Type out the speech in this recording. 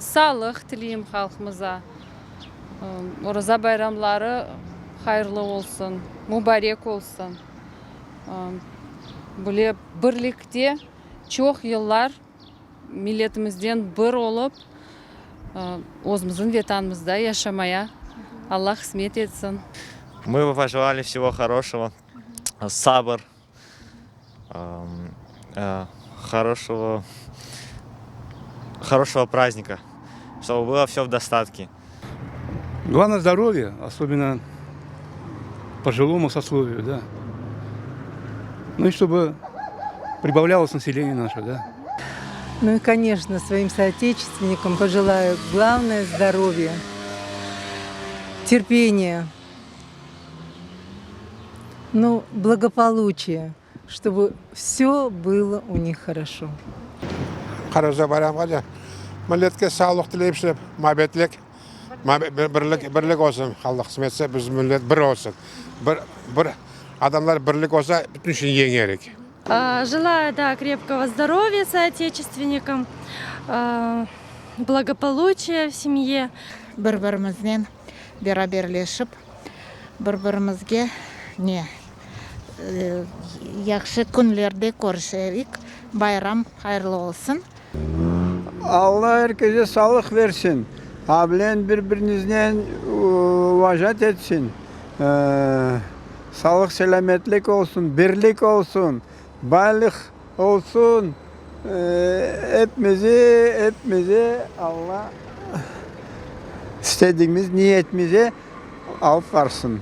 Sağlıq tileyim halqımıza. Oraza bayramları hayırlı olsun, mubarek olsun. Böyle birlikte çoq yıllar milletimizden bir olıp, özümizniñ Vetanımızda yaşamaya Alla qısmet etsin. Мы бы пожелали всего хорошего, sabır, хорошего, хорошего праздника, чтобы было все в достатке. Главное здоровье, особенно пожилому сословию, да. Ну и чтобы прибавлялось население наше, да. Ну и, конечно, своим соотечественникам пожелаю главное здоровье, терпение, ну, благополучие, чтобы все было у них хорошо. Qaraca bayramğa milletke sağlıq tileyip şöyle mabetlik, birlik, birlik olsun, Alla qısmet etse, biz millet bir olsun. Bir, bir adamlar birlik olsa, bütün şeyni yeñerik. Желаю, да, крепкого здоровья соотечественникам, благополучия в семье. Bir-birimiznen beraberleşip, bir-birimizge ne, yahşı künlerde körüşerik. Bayram hayırlı olsun! Alla er kese sağlıq versin, abilen bir-biriniznen uvajat etsin, sağlıq-selâmetlik olsun, birlik olsun, baylıq olsun, epimizi, epimizi Alla istedigimiz niyetimize alıp varsın.